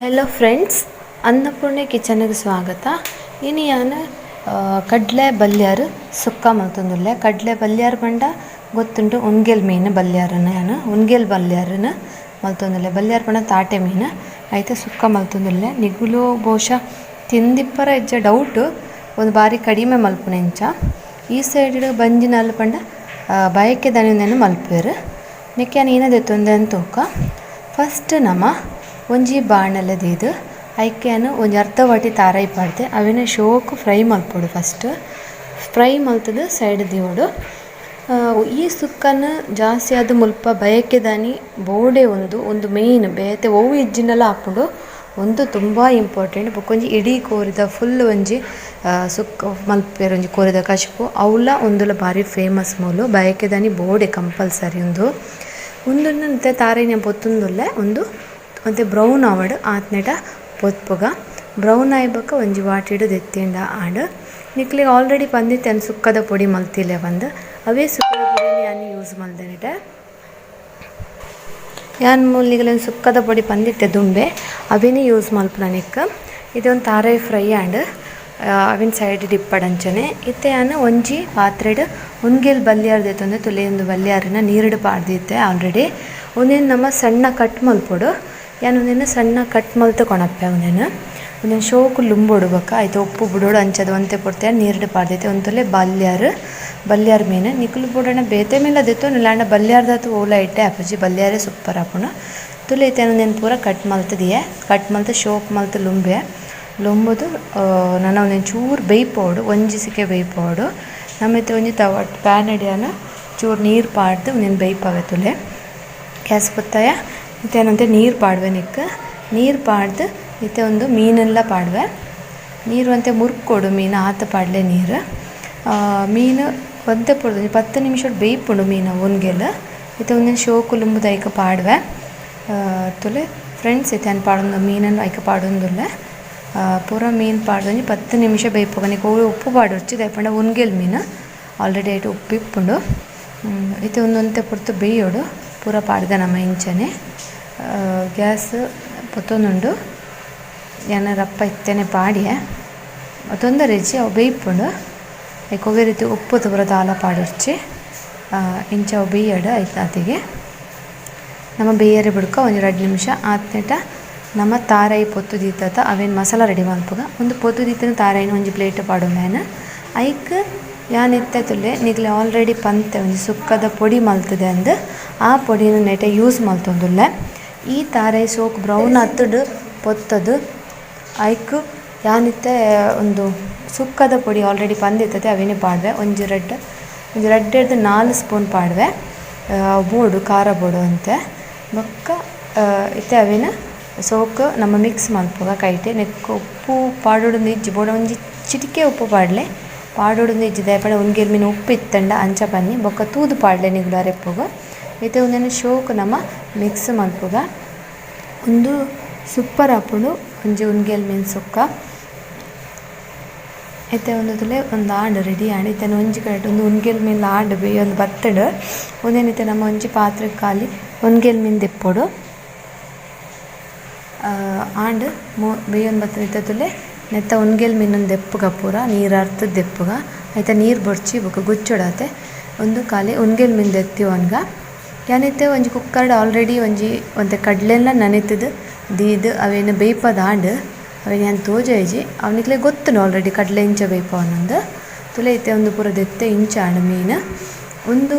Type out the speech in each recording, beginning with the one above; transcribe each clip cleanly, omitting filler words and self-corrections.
Hello friends, Annapurna ಕಿಚನ್ಗೆ ಸ್ವಾಗತ. ಇನಿ ಯಾನ್ ಕಡ್ಲೆ ಬಲ್ಯಾರ್ ಸುಕ್ಕ ಮಲ್ತೊಂದುಲ್ಲೆ. ಕಡ್ಲೆ ಬಲ್ಯಾರ್ ಪಂಡ ಗೊತ್ತುಂಡು, ಉನ್ಗೆಲ್ ಮೀನು ಬಲ್ಯಾರನ್ ಯಾನ್ ಉನ್ಗೆಲ್ ಬಲ್ಯಾರನ್ ಮಲ್ತೊಂದುಲ್ಲೆ. ಬಲ್ಯಾರ್ ಪಂಡ ತಾಟೆ ಮೀನು, ಐತ ಸುಕ್ಕ ಮಲ್ತೊಂದುಲ್ಲೆ. ನಿಗುಲು ಬಹುಶಃ ತಿಂದಿಪ್ಪರ ಇಜ್ಜ ಡೌಟ್, ಒಂದು ಬಾರಿ ಕಡಿಮೆ ಮಲ್ಪುನ ಇಂಚ. ಈ ಸೈಡ್ ಬಂಜಿನಾಲ್ ಪಂಡ ಬಯಕೆ ದನಿಂದೆನ್ ಮಲ್ಪುವೆರ್. ನೆಕ್ಕೆ ಯಾನ್ ಏನ ದೆತ್ತೊಂದೆ ತೂಕ. ಫಸ್ಟ್ ನಮ ಒಂಜಿ ಬಾಣಲೆ ದೀದ್ ಐಕ್ ಯಾನ್ ಒಂಜಿ ಅರ್ಧ ವಾಟಿ ತಾರಾಯಿ ಪಾಡ್ದೆ. ಅವೆನ್ ಶೋಕು ಫ್ರೈ ಮಲ್ಪೊಡು. ಫಸ್ಟ್ ಫ್ರೈ ಮಲ್ತುದು ಸೈಡ್ ದೀವೊಡು. ಈ ಸುಕ್ಕನ್ ಜಾಸ್ತಿ ಆದ್ ಮುಲ್ಪ ಬಯಕೆದಾನಿ ಬೋಡೆ ಉಂದು ಉಂದು ಮೇನ್, ಬೇತೆ ಒವು ಇಜ್ಜಿಂಡಲ ಆಪುಂಡು, ಉಂದು ತುಂಬಾ ಇಂಪಾರ್ಟೆಂಟ್. ಬೊಕೊಂಜಿ ಇಡೀ ಕೋರಿದ ಫುಲ್ ಒಂಜಿ ಸುಕ್ಕ ಮಲ್ಪುವೆರ್, ಒಂಜಿ ಕೋರಿದ ಕಜಿಪು, ಅವ್ಲ ಉಂದುಲ ಬಾರಿ ಫೇಮಸ್ ಮೂಲು. ಬಯಕೆದಾನಿ ಬೋಡೆ ಕಂಪಲ್ಸರಿ ಉಂದು. ಉಂದುನು ಇತ್ತೆ ತಾರಾಯಿನ್ ಪೊತ್ತೊಂದುಲ್ಲೆ. ಉಂದು ಒಂತೆ ಬ್ರೌನ್ ಆವಡ್, ಆತ್ನೇಟ ಪೊತ್ಪುಗ. ಬ್ರೌನ್ ಆಯಿ ಬೊಕ ಒಂಜಿ ವಾಟಿಡ್ ದೆತ್ತಿಂಡ ಆಂಡ್. ನಿಕ್ಲೆಗ್ ಆಲ್ರೆಡಿ ಪಂದಿತ್ತೆ ಯಾನ್ ಸುಕ್ಕದ ಪೊಡಿ ಮಲ್ತಿಲ್ಲೆ ಪಂದ್. ಅವೇ ಸುಕ್ಕದ ಪೊಡಿನ್ ಯಾನ್ ಯೂಸ್ ಮಲ್ದೆನೆಟ್. ಯಾನ್ ಮೂಲು ನಿಗಲೆನ್ ಸುಕ್ಕದ ಪೊಡಿ ಪಂದಿತ್ತೆ ದುಂಬೆ, ಅವೆನೆ ಯೂಸ್ ಮಲ್ಪುನ ನೆಕ್. ಇದೊಂದು ತಾರಾಯಿ ಫ್ರೈ ಆಂಡ್, ಅವೆನ್ ಸೈಡ್ ಡ್ ಇಪ್ಪಡ್ ಅಂಚನೆ. ಇತ್ತೆ ಯಾನ್ ಒಂಜಿ ಪಾತ್ರೆಡ್ ಉನ್ಗೆಲ್ ಬಲ್ಯಾರ್ ದೆತ್ತೊಂದು ತುಲೆ. ಉಂದು ಬಲ್ಯಾರಿನ ನೀರ್ಡ್ ಪಾಡ್ದಿತ್ತೆ ಆಲ್ರೆಡಿ. ಉಂದೆನ್ ನಮ ಸಣ್ಣ ಕಟ್ ಮಲ್ಪೊಡು. ಯಾನ್ ಉಂದೆನ್ ಸಣ್ಣ ಕಟ್ ಮಲ್ತ್ ಕೊನಪ್ಪೆ. ಉಂದೆನ್ ಉಂದೆನ್ ಶೋಕು ಲುಂಬೊಡು, ಬೊಕ್ಕ ಐತ ಉಪ್ಪು ಬುಡೊಡು. ಅಂಚದ ಒಂತೆ ಪೊರ್ತು ಯಾನ್ ನೀರ್ಡ್ ಪಾಡ್ದಿತ್ತೆ. ಉಂತುಲೆ ಬಲ್ಯಾರ್, ಬಲ್ಯಾರ್ ಮೀನ್. ನಿಕುಲು ಬೋಡಾಂಡ ಬೇತೆ ಮೀನ್ಲ ದೆತ್ತೊನುಲ, ಆಂಡ ಬಲ್ಯಾರ್ದಾತ್ ಓಲ ಎಡ್ಡೆ ಆಪುಜಿ, ಬಲ್ಯಾರೇ ಸೂಪರ್ ಆಪುಂಡು. ತುಲೆ ಇತ್ತೆ ಉಂದೆನ್ ಪೂರ ಕಟ್ ಮಲ್ತ್ ದಿಯೆ. ಕಟ್ ಮಲ್ತ್ ಶೋಕ್ ಮಲ್ತ್ ಲುಂಬೆ. ಲುಂಬುದು ನನ ಉಂದೆನ್ ಚೂರು ಬೇಯ್ಪೊಡು, ಒಂಜಿ ಸಿಕೆ ಬೇಯ್ಪೊಡು. ನಮ್ಮ ಇತ್ತೆ ಒಂಜಿ ತವ ಪ್ಯಾನ್ ಯಾನ್ ಚೂರು ನೀರು ಪಾಡ್ದು ಉಂದೆನ್ ಬೇಯ್ಪಾವೆ. ತುಲೆ, ಗ್ಯಾಸ್ ಪೊತ್ತಾಯ. ಇತ್ತೆ ಏನಂತೆ ನೀರು ಪಾಡ್ವೆ ನಿಕ್. ನೀರು ಪಾಡ್ದು ಇತ್ತೆ ಒಂದು ಮೀನೆಲ್ಲ ಪಾಡ್ವೆ. ನೀರು ಒಂತೆ ಮುರ್ಕೊಡು ಮೀನು, ಆತ ಪಾಡ್ಲೆ ನೀರು. ಮೀನು ಒಂತೆ ಪೊರ್ತು, ಒಂಜಿ 10 ನಿಮಿಷ ಬೇಯ್ಪುಂಡು ಮೀನು ಉನ್ಗೆಲ್. ಇತ್ತೆ ಒಂದೆನ್ ಶೋಕು ಲುಂಬುದು ಐಕ್ ಪಾಡ್ವೆ. ತುಲೆ ಫ್ರೆಂಡ್ಸ್, ಇತ್ತೆ ಯಾನ್ ಪಾಡೊಂದು ಮೀನನ್ನು ಐಕ್ ಪಾಡೊಂದುಲ್ಲೆ. ಪೂರ ಮೀನು ಪಾಡ್ದು ಒಂಜಿ 10 ನಿಮಿಷ ಬೇಯ್ಪುಗ. ನಿಕ್ ಒವ್ವೆ ಉಪ್ಪು ಪಾಡೊಡ್ಚಿ, ದಾಯೆ ಪಂಡ ಉನ್ಗೆಲ್ ಮೀನು, ಆಲ್ರೆಡಿ ಐಟ್ ಉಪ್ಪು ಇಪ್ಪುಂಡು. ಇತ್ತೆ ಒಂದೊಂತೆ ಪೊರ್ತು ಬೇಯೋಡು. ಪೂರ ಪಾಡ್ದ ನಮ ಇಂಚನೆ. ಗ್ಯಾಸ್ ಪೊತ್ತೊಂದುಂಡು. ಯಾನ್ ರಪ್ಪ ಇತ್ತೆನೆ ಪಾಡ್ಯೆ, ತೊಂದರೆ ಇಜ್ಜಿ, ಅವು ಬೇಯ್ಪುಂಡು. ಐಕ್ ಒವ್ವೆ ರೀತಿ ಉಪ್ಪು ಪೂರ ದಾಲ ಪಾಡೊಡ್ಚಿ. ಇಂಚ ಅವು ಬೇಯಡ್. ಐತಾತಿಗೆ ನಮ ಬೇಯರೆ ಬುಡ್ಕ ಒಂಜಿ 2 ನಿಮಿಷ. ಆತ್ನೇಟ ನಮ ತಾರಾಯಿ ಪೊತ್ತು ದೀತತ, ಅವೆನ್ ಮಸಾಲ ರೆಡಿ ಮಲ್ಪುಗ. ಒಂದು ಪೊತ್ತು ದೀತಿನ ತಾರಾಯಿನ ಒಂಜಿ ಪ್ಲೇಟ್ ಪಾಡೊಂಡೆ ಯಾನ್. ಐಕ್ ಯಾನ್ ಇತ್ತೆ ತುಲೆ, ನಿಕ್ಲೆ ಆಲ್ರೆಡಿ ಪಂತೆ, ಒಂಜಿ ಸುಕ್ಕದ ಪೊಡಿ ಮಲ್ತುದೆ ಅಂದ್. ಆ ಪೊಡಿನ್ ನೆಟೆ ಯೂಸ್ ಮಲ್ತೊಂದುಲ್ಲೆ. ಈ ತಾರಾಯಿ ಸೋಕ್ ಬ್ರೌನ್ ಆತುಡು ಪೊತ್ತದು ಐಕ್ ಯಾನಿತ್ತೆ ಒಂದು ಸುಕ್ಕದ ಪೊಡಿ ಆಲ್ರೆಡಿ ಪಂದಿತ್ತದೆ, ಅವೆನೆ ಪಾಡ್ವೆ. ಒಂಜಿ ರಡ್ಡ್, ಒಂಜಿ ರಡ್ಡೆರ್ದ್ 4 ಸ್ಪೂನ್ ಪಾಡ್ವೆ. ಬೋಡು, ಖಾರ ಬೋಡು ಅಂತೆ. ಬೊಕ್ಕ ಇತ್ತೆ ಅವೆನ್ ಸೋಕ್ ನಮ ಮಿಕ್ಸ್ ಮಲ್ಪುಗ ಕೈಟೆ. ನೆಕ್ಕ್ ಉಪ್ಪು ಪಾಡೊಡು ಇಜ್ಜಿ, ಬೋಡ ಒಂಜಿ ಚಿಟಿಕೆ ಉಪ್ಪು ಪಾಡ್ಲೆ. ಪಾಡೊಡು ಇಜ್ಜಿ, ದಾಯೆ ಪಂಡ ಉನ್ಗೆಲ್ ಮೀನ್ ಉಪ್ಪು ಇತ್ತಂಡ ಅಂಚ ಪನ್ನಿ. ಬೊಕ್ಕ ತೂದು ಪಾಡ್ಲೆ ನಿಗುಲು ಅರೆಪ್ಪುಗು. ಇತ್ತೆ ಉಂದೆನ್ ಶೋಕ್ ನಮ ಮಿಕ್ಸ್ ಮಲ್ಪುಗ. ಉಂದು ಸೂಪರ್ ಆಪುಂಡು ಒಂಜಿ ಉನ್ಗೆಲ್ ಮೀನ್ ಸುಕ್ಕ. ಇತ್ತೆ ಉಂದು ತೂಲೆ, ಒಂದು ಆಂಡ್, ರೆಡಿ ಆಂಡ್. ಇತ್ತೆ ಒಂಜಿ ಕಡೆಟ್ ಒಂದು ಉನ್ಗೆಲ್ ಮೀನ್ ಆಂಡ್, ಬೇಯೊಂದು ಬತ್ತುಂಡು. ಉಂದೆನ್ ಇತ್ತೆ ನಮ ಒಂಜಿ ಪಾತ್ರೆ ಖಾಲಿ ಉನ್ಗೆಲ್ ಮೀನ್ ದೆಪ್ಪೊಡು. ಆಂಡ್, ಬೇಯೊಂದು ಬತ್ತುಂಡು. ಇತ್ತೆ ತೂಲೆ, ನೆತ್ತ ಉನ್ಗೆಲ್ ಮೀನುನ್ ದೆಪ್ಪುಗ, ಪೂರ ನೀರ್ ಅರ್ತ್ ದೆಪ್ಪುಗ. ಐತ ನೀರ್ ಬೊರ್ಚಿ, ಬೊಕ ಗುಚ್ಚೊಡಾತೆ. ಉಂದು ಖಾಲಿ ಉನ್ಗೆಲ್ ಮೀನ್ ದೆತ್ತಿವೊನ್ಗ. ಯಾನಿತ್ತೆ ಒಂಜಿ ಕುಕ್ಕರ್ಡ್ ಆಲ್ರೆಡಿ ಒಂಜಿ ಒಂತೆ ಕಡ್ಲೆಲ ನನೆತುದು ದೀದ್ ಅವೆನ್ ಬೇಯ್ಪದ ಆಂಡ್. ಅವೆನ್ ಯಾನ್ ತೋಜಾಯಿಜಿ, ಅವು ನಿಕ್ಲೆಗ್ ಗೊತ್ತುಂಡು ಆಲ್ರೆಡಿ ಕಡ್ಲೆ ಇಂಚ ಬೇಯ್ಪವನಂದ್. ತುಲೆ, ಇತ್ತೆ ಉಂದು ಪೂರ ದೆತ್ತೆ. ಇಂಚ ಆಂಡ್ ಮೀನ್. ಉಂದು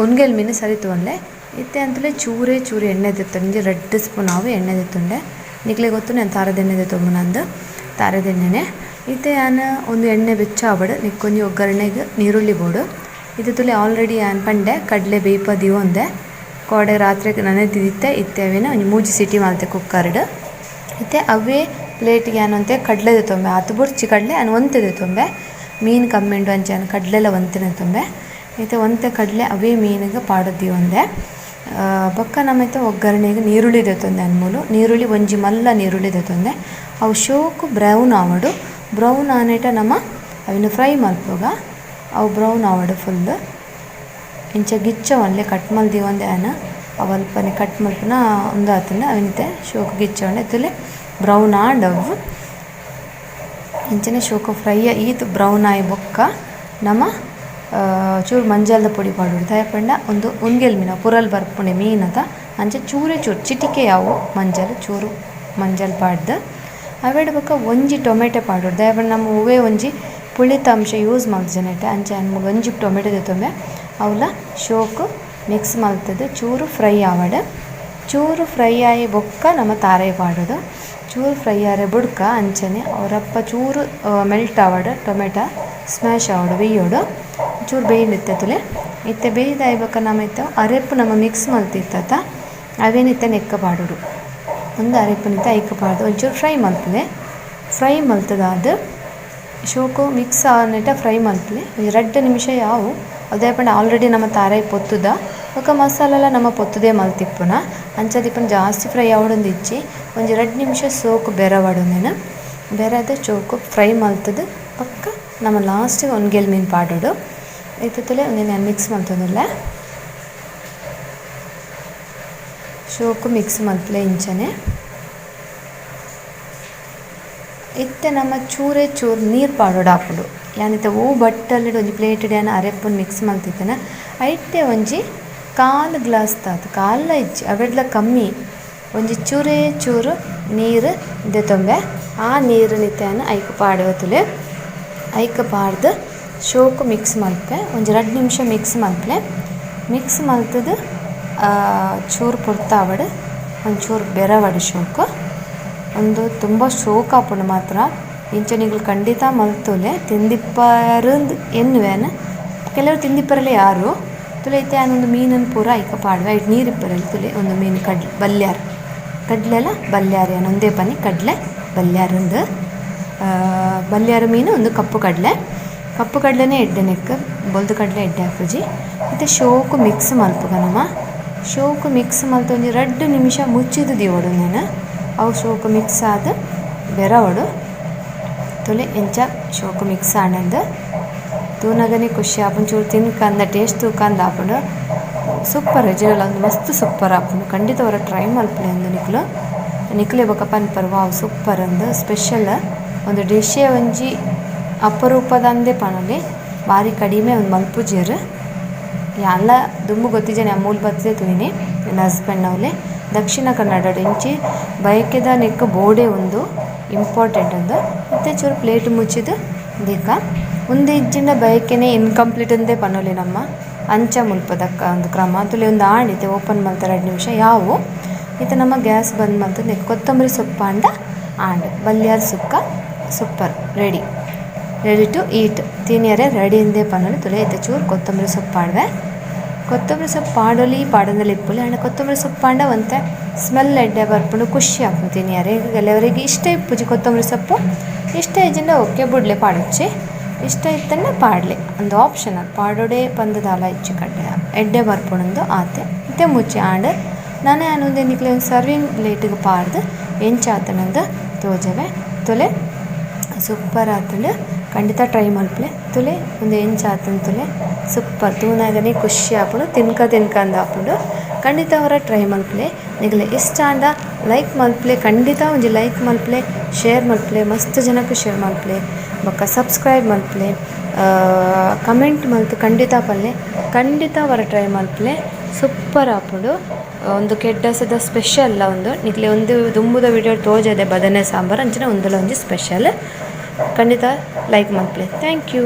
ಉನ್ಗೆಲ್ ಮೀನ್ ಸರಿ ತೂವೊನ್ಲೆ. ಇತ್ತೆ ಅಂತುಲೆ ಚೂರೇ ಚೂರು ಎಣ್ಣೆ ದೆತ್ತೊಂಡೆ, ಒಂಜಿ 2 ಸ್ಪೂನ್ ಆವು ಎಣ್ಣೆ ದೆತ್ತೊಂಡೆ. ನಿಕ್ಲೆಗ್ ಗೊತ್ತುಂಡು ಯಾನ್ ತಾರದ ಎಣ್ಣೆ ದೆತ್ತೊಂಬುನಂದ್, ತಾರದ ಎಣ್ಣೆನೆ. ಇತ್ತೆ ಯಾನ್ ಒಂದು ಎಣ್ಣೆ ಬೆಚ್ಚ ಆವಡ್, ನೆಕ್ಕೊಂಜಿ ಒಗ್ಗರಣೆಗ್ ನೀರುಳ್ಳಿ ಬೋಡು. ಇತ್ತೆ ತುಲೆ, ಆಲ್ರೆಡಿ ಯಾನ್ ಪಂಡೆ, ಕಡ್ಲೆ ಬೇಯ್ಪ ದೀವೊಂದೆ. ಕೋಡೆ ರಾತ್ರೆ ನನೆತಿದಿತ್ತೆ. ಇತ್ತೆ ಅವೆನ್ ಒಂಜಿ 3 ಸೀಟಿ ಮಲ್ತೆ ಕುಕ್ಕರ್ಡ್. ಇತ್ತೆ ಅವೇ ಪ್ಲೇಟ್ಗೆ ಯಾನ್ ಒಂತೆ ಕಡ್ಲೆ ದೆತ್ತೊಂಬೆ. ಆತ್ ಬೊರ್ಚಿ ಕಡ್ಲೆ, ಯಾನ್ ಒಂತೆ ದೆತ್ತೊಂಬೆ. ಮೀನ್ ಕಮ್ಮಿ ಉಂಡು, ಅಂಚ ಯಾನ್ ಕಡ್ಲೆಲ ಒಂತೆನೆ ದೆತ್ತೊಂಬೆ. ಇತ್ತೆ ಒಂತೆ ಕಡ್ಲೆ ಅವೇ ಮೀನ್ಗ್ ಪಾಡ್ದ್ ದೀವೊಂದೆ. ಬೊಕ್ಕ ನಮ ಇತ್ತೆ ಒಗ್ಗರಣೆಗ್ ನೀರುಳ್ಳಿ ದೆತ್ತೊಂದೆ. ಯಾನ್ ಮೂಲು ನೀರುಳ್ಳಿ, ಒಂಜಿ ಮಲ್ಲ ನೀರುಳ್ಳಿ ದೆತ್ತೊಂದೆ. ಅವು ಶೋಕು ಬ್ರೌನ್ ಆವೊಡು. ಬ್ರೌನ್ ಆನೇಟ ನಮ ಅವೆನ್ ಫ್ರೈ ಮಲ್ಪುಗ. ಅವು ಬ್ರೌನ್ ಆವೊಡು ಫುಲ್. ಇಂಚ ಗಿಚ್ಚ ಒನ್ಲೆ ಕಟ್ ಮಲ್ದಿ ದೀವೊಂದೆ ಯಾನ್. ಅವು ಅಲ್ಪನೆ ಕಟ್ ಮಲ್ಪುನ ಉಂದು ಆತುಂಡು ಅವೆನ್ ಇತ್ತೆ ಶೋಕು ಗಿಚ್ಚೊಂಡೆ ತೂಲೆ ಬ್ರೌನ್ ಆಂಡ್ ಅವು. ಇಂಚನೆ ಶೋಕು ಫ್ರೈ ಈತ್ ಬ್ರೌನ್ ಆಯಿ ಬೊಕ್ಕ ನಮ ಚೂರು ಮಂಜಲ್ದ ಪೊಡಿ ಪಾಡೊಡು. ದಾಯೆ ಪಂಡ ಉಂದು ಉನ್ಗೆಲ್ ಮೀನ ಪುರಲ್ ಬರ್ಪುಂಡೆ ಮೀನದ ಅಂಚ ಚೂರೇ ಚೂರು ಚಿಟಿಕೆ ಯಾವು ಮಂಜಲ್ ಚೂರು ಮಂಜಲ್ ಪಾಡ್ದ್ ಅವೆಡ್ ಬೊಕ್ಕ ಒಂಜಿ ಟೊಮೆಟೊ ಪಾಡೊಡು. ದಾಯೆ ಪಂಡ ನಮ ಒವ್ವೆ ಒಂಜಿ ಪುಳಿತ ಅಂಶ ಯೂಸ್ ಮಲ್ತಿಜ ನೆಟ್ಟ್ ಅಂಚ ಯಾನ್ ಮೂಲು ಒಂಜಿ ಟೊಮೆಟೊ ದೆತೊಂಬೆ ಅವ್ಲ ಶೋಕು ಮಿಕ್ಸ್ ಮಲ್ತುದು ಚೂರು ಫ್ರೈ ಆವಡ್. ಚೂರು ಫ್ರೈ ಆಯಿ ಬೊಕ್ಕ ನಮ ತಾರಾಯಿ ಪಾಡೊಡು. ಚೂರು ಫ್ರೈ ಆರೆ ಬುಡ್ಕ ಅಂಚನೆ ಒರಪ್ಪ ಚೂರು ಮೆಲ್ಟ್ ಆವಡ್ ಟೊಮೆಟೊ ಸ್ಮ್ಯಾಶ್ ಆವಡ್ ಬೇಯೋಡು ಚೂರು ಬೇಯ್ಂಡ್ ಇತ್ತೆ ತೂಲೆ. ಇತ್ತೆ ಬೇಯ್ದಾಯಿ ಬೊಕ್ಕ ನಮ ಇತ್ತೆ ಅರೆಪು ನಮ ಮಿಕ್ಸ್ ಮಲ್ತಿತ್ತತ ಅವೆನ್ ಇತ್ತೆ ನೆಕ್ಕ್ ಪಾಡೊಡು. ಉಂದು ಅರೆಪುನು ಇತ್ತೆ ಐಕ್ ಪಾಡ್ದ್ ಒಂಚೂರು ಫ್ರೈ ಮಲ್ಪುಲೆ. ಫ್ರೈ ಮಲ್ತುದಾದ್ ಶೋಕು ಮಿಕ್ಸ್ ಆವನೆಟ ಫ್ರೈ ಮಲ್ಪುಲೆ ಒಂಜಿ ರಡ್ಡ್ ನಿಮಿಷ ಯಾವು ದಾಯೆ ಪಂಡ ಆಲ್ರೆಡಿ ನಮ ತಾರಾಯಿ ಪೊತ್ತುದ ಬೊಕ ಮಸಾಲೆಲ ನಮ ಪೊತ್ತುದೇ ಮಲ್ತಿಪ್ಪುನ ಅಂಚಾದ್ ಇಪ್ಪುನ ಜಾಸ್ತಿ ಫ್ರೈ ಆವೊಡೊಂದು ಇಜ್ಜಿ ಒಂಜಿ ರಡ್ಡ್ ನಿಮಿಷ ಸೋಕು ಬೆರವಡ್ ಉಂದೆನ್ ಬೆರದ್ ಚೋಕು ಫ್ರೈ ಮಲ್ತುದು ಬೊಕ್ಕ ನಮ ಲಾಸ್ಟ್ ಗ್ ಉನ್ಗೆಲ್ ಮೀನ್ ಪಾಡೊಡು ಇತ್ತೆ ತೂಲೆ ಉಂದೆನ್ ಯಾನ್ ಮಿಕ್ಸ್ ಮಲ್ತೊಂದುಲ್ಲೆ ಶೋಕು ಮಿಕ್ಸ್ ಮಲ್ಪುಲೆ ಇಂಚನೆ. ಇತ್ತೆ ನಮ ಚೂರೇ ಚೂರು ನೀರ್ ಪಾಡೊಡಾಪುಂಡು. ಯಾನ್ ಇತ್ತೆ ಒವು ಬಟ್ಟಲ್ಡ್ ಒಂಜಿ ಪ್ಲೇಟ್ ಡ್ ಯಾನ್ ಅರೆಪುನ್ ಮಿಕ್ಸ್ ಮಲ್ತಿತ್ತೆನ ಐಟೆ ಒಂಜಿ ಕಾಲ್ ಗ್ಲಾಸ್ ದಾತ್ ಕಾಲ್ಲ ಇಜ್ಜಿ ಅವೆಡ್ಲ ಕಮ್ಮಿ ಒಂಜಿ ಚೂರೇ ಚೂರು ನೀರ್ ದೆತೊಂಬೆ ಆ ನೀರ್ ನ್ ಇತ್ತೆ ಯಾನ್ ಐಕ್ ಪಾಡುವೆ ತೂಲೆ ಐಕ್ ಪಾಡ್ದ್ ಶೋಕು ಮಿಕ್ಸ್ ಮಲ್ಪುವೆ ಒಂಜಿ ರಡ್ಡ್ ನಿಮಿಷ ಮಿಕ್ಸ್ ಮಲ್ಪುಲೆ ಮಿಕ್ಸ್ ಮಲ್ತುದು ಚೂರು ಪೊರ್ತಾವಡ್ ಒಂಚೂರು ಬೆರವಡ್ ಶೋಕು. ಉಂದು ತುಂಬ ಶೋಕು ಆಪುಂಡು ಮಾತ್ರ ಇಂಚ ನಿಕುಲು ಖಂಡಿತ ಮಲ್ತೊಲೆ ತಿಂದಿಪ್ಪರಂದ್ ಎನ್ನುವೆ ಯಾನ್ ಕೆಲವೆರ್ ತಿಂದಿಪ್ಪರೆಲ ಯಾರು ತೂಲೆ ಇತ್ತೆ ಯಾನ್ ಉಂದು ಮೀನುನ್ ಪೂರ ಐಕ್ ಪಾಡುವೆ ಐಟ್ ನೀರ್ ಇಪ್ಪರೆ ತೂಲೆ ಉಂದು ಮೀನ್ ಕಡ್ಲೆ ಬಲ್ಯಾರ್ ಕಡ್ಲೆಲ ಬಲ್ಯಾರ್ ಯಾನ್ ಉಂದೇ ಪನಿ ಕಡ್ಲೆ ಬಲ್ಯಾರ್ ಇಂದ್ ಬಲ್ಯಾರ್ ಮೀನ್ ಉಂದು ಕಪ್ಪು ಕಡ್ಲೆ ಕಪ್ಪು ಕಡ್ಲೆನೆ ಎಡ್ಡೆ ನೆಕ್ಕ್ ಬೊಲ್ದು ಕಡ್ಲೆ ಎಡ್ಡೆ ಆಪುಜಿ ಇತ್ತೆ ಶೋಕು ಮಿಕ್ಸ್ ಮಲ್ಪುಗ ನಮ. ಶೋಕು ಮಿಕ್ಸ್ ಮಲ್ತ್ ಒಂಜಿ ರಡ್ಡ್ ನಿಮಿಷ ಮುಚ್ಚಿದ್ ದೀವೊಡು ಉಂದೆನ್ ಅವು ಶೋಕು ಮಿಕ್ಸ್ ಆದ್ ಬೆರವೊಡು ತೂಲೆ ಎಂಚ ಶೋಕು ಮಿಕ್ಸ್ ಆಂಡ್ ತೂನಗನೆ ಖುಷಿ ಆಪುಂಡು ಚೂರು ತಿನ್ಕಂದ ಟೇಸ್ಟ್ ತೂಕಂದ್ ಆಪುಂಡು ಸೂಪರ್ ನಿಜವಾಗ್ಲ ಉಂದು ಮಸ್ತ್ ಸೂಪರ್ ಆಪುಂಡು ಖಂಡಿತ ಒರ ಟ್ರೈ ಮಲ್ಪುಲೆ ಉಂದು ನಿಕುಲು ನಿಕುಲೆ ಬೊಕ ಪನ್ಪರ್ ವಾವ್ ಸೂಪರ್ ಅಂದ್ ಸ್ಪೆಷಲ್ ಉಂದು ಡಿಶ್ ಒಂಜಿ ಅಪರೂಪದಂದೆ ಪನೊಲಿ ಬಾರಿ ಕಡಿಮೆ ಉಂದು ಮಲ್ಪುಜೆರ್. ಯಾನ್ಲ ದುಂಬು ಗೊತ್ತಿಜ್ಜಂಡ್ ಯಾನ್ ಮೂಲು ಬತ್ತ್ದೇ ತೂಯಿನಿ ಎನ್ನ ಹಸ್ಬೆಂಡ್ ನವುಲೆ ದಕ್ಷಿಣ ಕನ್ನಡಡ್ ಇಂಚಿ ಬಯಕೆದ ನೆಕ್ಕ್ ಬೋಡೆ ಉಂದು ಇಂಪಾರ್ಟೆಂಟ್ ಉಂದು ಇತ್ತೆ ಚೂರು ಪ್ಲೇಟ್ ಮುಚ್ಚಿದ್ ದೀಕ ಉಂದು ಇಜ್ಜಿಂಡ ಬಯಕೆನೆ ಇನ್ಕಂಪ್ಲೀಟ್ ಇಂದೇ ಪನೊಲಿ ನಮ ಅಂಚ ಮುಲ್ಪದ ಉಂದು ಕ್ರಮ ತೂಲೆ ಉಂದು ಆಂಡ್ ಇತ್ತೆ ಓಪನ್ ಮಲ್ತ್ ರಡ್ಡ್ ನಿಮಿಷ ಯಾವು ಇತ್ತೆ ನಮ ಗ್ಯಾಸ್ ಬಂದ್ ಮಲ್ತ್ ನೆಕ್ಕ್ ಕೊತ್ತಂಬರಿ ಸೊಪ್ಪು ಆಂಡ ಆಂಡ್ ಬಲ್ಯಾರ್ sukka super ready. Ready to eat ತಿನಿಯರೆ ready ಇಂದೇ ಪನೊಲಿ ತೂಲೆ ಇತ್ತೆ ಚೂರು ಕೊತ್ತಂಬರಿ ಸೊಪ್ಪು ಪಾಡ್ವೆ ಕೊತ್ತಂಬರಿ ಸೊಪ್ಪು ಪಾಡೊಲಿ ಪಾಡಂದೆಲ ಇಪ್ಪೊಲಿ ಆಂಡ ಕೊತ್ತಂಬರಿ ಸೊಪ್ಪು ಪಾಂಡ ಒಂತೆ ಸ್ಮೆಲ್ ಎಡ್ಡೆ ಬರ್ಪುಂಡು ಖುಷಿ ಆಪುಂಡು ತಿನಿಯರೆ ಕೆಲವರೆಗ್ ಇಷ್ಟ ಇಪ್ಪುಜಿ ಕೊತ್ತಂಬರಿ ಸೊಪ್ಪು ಇಷ್ಟ ಇಜ್ಜಿಂಡ ಓಕೆ ಬುಡ್ಲೆ ಪಾಡೊಡ್ಚಿ ಇಷ್ಟ ಇತ್ತ್ಂಡ ಪಾಡ್ಲೆ ಉಂದು ಆಪ್ಷನಲ್ ಪಾಡೊಡೆ ಪಂದ್ ದಾಲ ಇಜ್ಜಿ ಕಡ್ಡಾಯ ಎಡ್ಡೆ ಬರ್ಪುಂಡು ಆತೆ ಇತ್ತೆ ಮುಚ್ಚಿ ಆಂಡ್ ನನ ಯಾನ್ ಉಂದೆನ್ ನಿಕ್ಲೆಗ್ ಸರ್ವಿಂಗ್ ಪ್ಲೇಟ್ ಗ್ ಪಾಡ್ದ್ ಎಂಚ ಆತುಂಡು ತೋಜವೆ ತೂಲೆ. ಸೂಪರ್ ಆತುಂಡು ಖಂಡಿತ ಟ್ರೈ ಮಲ್ಪುಲೆ ತೂಲೆ ಉಂದು ಎಂಚ ಆತುಂಡು ತೂಲೆ ಸೂಪರ್ ತೂನಗನೆ ಖುಷಿ ಆಪುಂಡು ತಿನ್ಕ ತಿನ್ಕ ಅಂದ್ ಆಪುಂಡು ಖಂಡಿತ ಒರ ಟ್ರೈ ಮಲ್ಪುಲೆ ನಿಗಲೆ ಇಷ್ಟ ಆಂಡ ಲೈಕ್ ಮಲ್ಪುಲೆ ಖಂಡಿತ ಒಂಜಿ ಲೈಕ್ ಮಲ್ಪುಲೆ ಶೇರ್ ಮಲ್ಪುಲೆ ಮಸ್ತ್ ಜನಕ್ ಶೇರ್ ಮಲ್ಪುಲೆ ಬೊಕ ಸಬ್ಸ್ಕ್ರೈಬ್ ಮಲ್ಪುಲೆ ಕಮೆಂಟ್ ಮಲ್ತ್ ಖಂಡಿತ ಪನ್ಲೆ ಖಂಡಿತ ಒರ ಟ್ರೈ ಮಲ್ಪುಲೆ ಸೂಪರ್ ಆಪುಂಡು. ಉಂದು ಕೆಡ್ಡಸದ ಸ್ಪೆಷಲ್ ಲ ಉಂದು ನಿಕ್ಲೆ ಉಂದು ದುಂಬುದ ವಿಡಿಯೋ ತೋಜಾದೆ ಬದನೆ ಸಾಂಬಾರ್ ಅಂಚನೆ ಉಂದುಲ ಒಂಜಿ ಸ್ಪೆಷಲ್ ಖಂಡಿತ ಲೈಕ್ ಮಲ್ಪುಲೆ thank you.